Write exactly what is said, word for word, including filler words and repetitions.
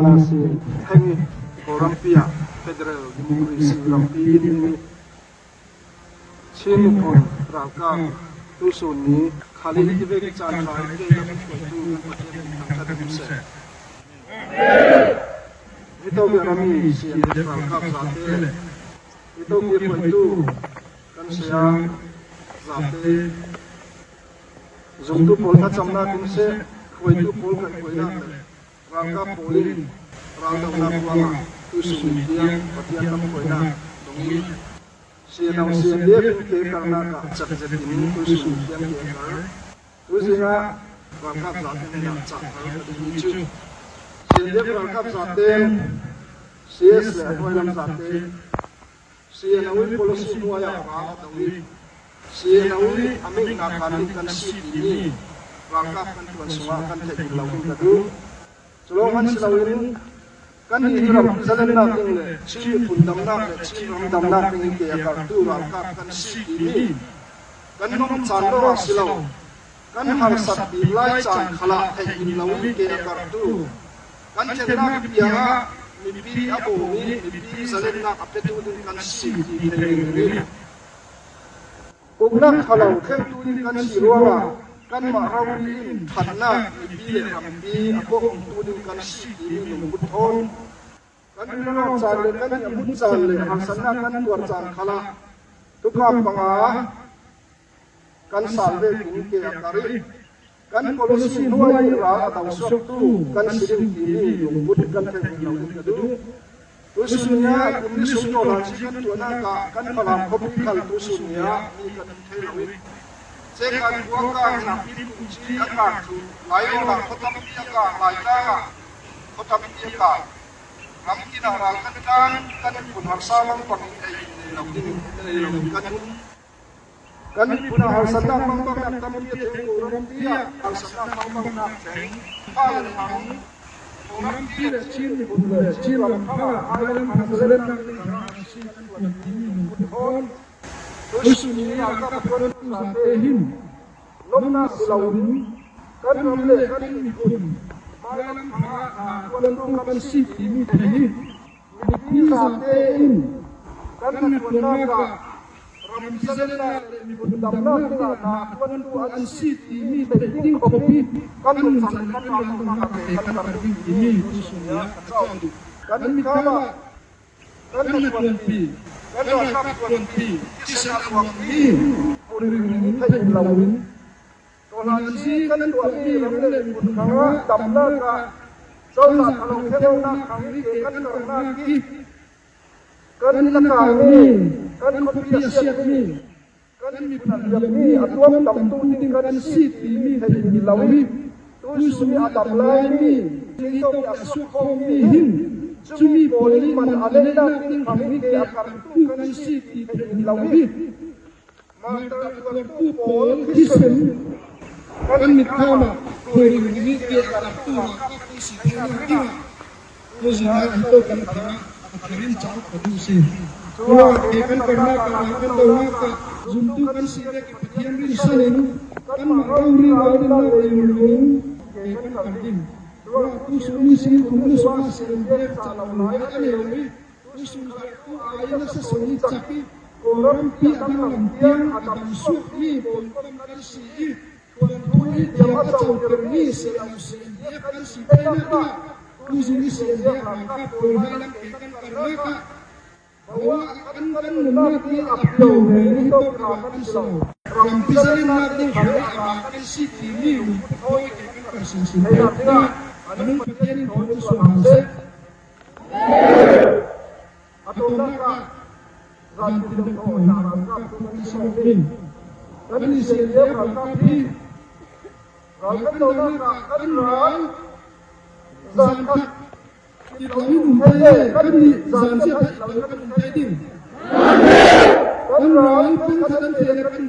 Lasi heng Kawlrampi ah federal democracy rampi in Chin miphun ralkap tusun ni khali i vek i caan lai kei lam i khuaitu kan Pathian in thangtat in seh. Hi to bia rami sian ralkap zate le hi to bia khuaitu kan saya zate zumtu pawl thachamnak in seh, khuaitu pawl kan khuainak le ralkap pawl in raldohnak ruangah tuisun in tiang Pathian lam khuainak dong in sianau sian liak in ke karnak ah cakzet in tuisun in tiang ke kar. Tuzingah ralkap zate hnenah cahkar a dingmi cu sian liak ralkap zate, C S le a hnuailam zate, C N O i policy hnuai ah rang a do i, C N O i a mihnak kan ding kan si timi ralkap kan ṭuan sungah kan theih lo in ka duh. Cu lawng han si loin kan hi ram zalennak ding le Chin miphun damnak le Chin ram damnak ding in ke a kartu ralkap kan si timi kan nuam caan lawng ah si lo. Kan harsat bik lai caan khalah theih in lo in ke a kartu kan ṭhennak i piang ah mipi a bawm i mipi zalennak a petu ding kan si ti thei ringring. Uknak khalo thlengtu ding kan si ruangah kanmah rori in ṭhatnak mipi le rampi a kawhhmuhtu ding kan si timi lungput thawn kan rinawt caan le kan i a hmut caan le harsatnak kan tuar caan khalah thupha panga kan sal vekin ke a kar i kan policy hnuai nih ral a dosuaktu kan si ding timi lungput kan theih lo in ka duh. Tusun ni ah kum ni sung tawlan si kan tuahnak ah kan Falam khuapi khal tusun ni ah mi kan um thei lo i Cekan khua kang in a pi kum ci a kang cu Lailawng ah khuatampi a kang, Laitlang ah khuatampi a kang, ram kin ah ral kan tlan kan kun harsa lawng bangin ei in nei lo ding in nei lo in kan um. Kan miphun ah harsatnak bangbang nak tampi a teng Kawlrampi ah harsatnak bangbang nak teng Kawlrampi le Chin miphun le Chin ram phang ah hmailam harsatnak ding a si kan tuan timi lungput thawn tuisun ni ralkap a tuantu zate hin nuamnak si loin kan ram le kan miphun hmailam phang ah tuantu kan si timi thei hi. Mipi zate in kan hnaṭuannak ah rampi zalennak le miphun damnak dingah na ṭuantu an si timi theih ding khawh i kan nuncan kan raldohnak ah kan kar ding timi tuisun ni ah ka cawn. Kan mitkham ah kan hnaṭuanpi, kan ralkap ṭuanpi thisen a luangmi hmuh ringring theih loin Tawhlansi kan tuahmi ram le miphun hrangah damnak ah cozah khalawh khenawknak hrang i ke kan karnak i kan inn a kangmi, kan khuapi a siatmi, kan miphun a liammi a tuamtamtu ding kan si timi theih ni lo i tuisun i a dam laimi, hi tawk i a suak khawmmi hin cumi pawl in man a neihnak ding hrang i ke a kartu kan si ti theih ni lo i Martar tuantu pawl thisen kan mitkham ah khuairing nih ke a kartu ralkap kan si theinak dingah tuzing ah an to kan thang ah a thar in cak ka duh si. Curuangah ke kan karnak ah ral kan dohnak ah zumtu kan si vek i Pathian rinsan in kanmah rori ralrinnak lei lungin ke kan kar ding. Curuangah tusun ni singin kum ni sungah sian biak cah lo lai a nei lo i Tuisun khat tu ai nasa sung i cak i Kawlrampi a dang lam tiang a dam suakmi pawlkom kan si i thuanthu i tiam a cotermi sialam sianbiak kan si theinak dingah tuzing i sianbiak ralkap pawl hmailam ke kan karnak ah bawa a kan kan nunnak i a pio ve ni tawk ralkap kan si lo. Rampi zalennak ding hrang i a kan si timi lungput thawi ke kan kar sinsin theinak dingah a nung Pathian in thu kan suah hang seh. A tawpnak ah zantin deuh thawi hna ralkap tu kan si lo in kan i sian lio ralkap hi ral kan dohnak ah kan ral zan khat it lo in um thei le kan nih zan sia thei lo kan um thei ding. Kan ral peng khat an thei le kan